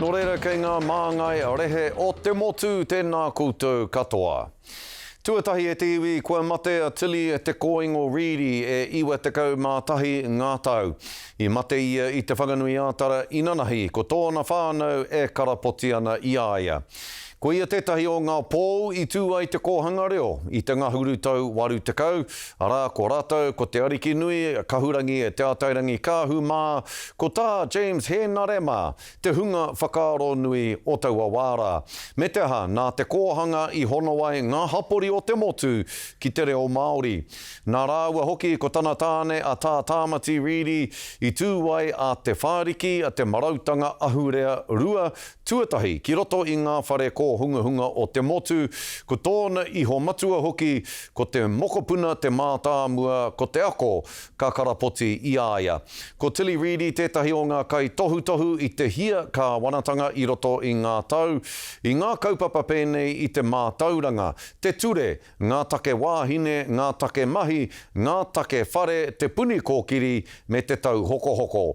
Nō reira kei ngā māngai rehe o te motu tēnā koutou katoa. Tuatahi e te iwi, kua mate a Tilly Te Kōingo Reedy e 91 ngā tau. I mate ia i Te Whanganui-ā-Tara inanahi, ko tōna whānau e karapoti ana i a ia. Ko ia tētahi o ngā pou i tū ai te kōhanga reo i te ngahuru tau 80, arā, ko rātou ko Te Arikinui Kahurangi Te Ātairangi Kāhu mā, ko Tā James Hēnare mā, te hunga whakaaro nui o taua wā rā. Me te aha, nā te kōhanga i hono ai ngā hapori o te motu ki te reo Māori. Nā rāua hoki ko tana tāne a Tā Tāmati Reedy i tū ai a Te Whāriki, te marautanga ahurea rua tuatahi ki roto i ngā whare kōhungahunga o te motu, ko tōna iho matua hoki ko te mokopuna te mātāmua ko te ako ka karapoti i a ia. Ko Tilly Reedy tētahi o ngā kaitohutohu i te hia kāwanatanga i roto i ngā tau, i ngā kaupapa pēnei i te mātauranga, te ture, ngā take wāhine, ngā take mahi, ngā take whare, te puni kōkiri me te tauhokohoko.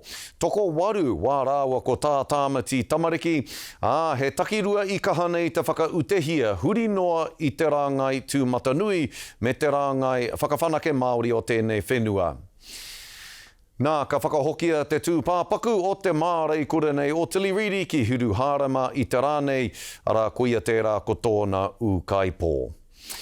Tokowaru wā rāua ko Tā Tāmati tamariki, ā, he takirua i kaha nei te whakautehia huri noa i te rāngai tūmatanui me te rāngai whakawhanake Māori o tēnei whenua. Nā, ka whakahokia te tūpāpaku o te māreikura nei o Tilly Reedy ki Hiruhārama i te rā nei, arā, koia tērā ko tōna ūkaipō.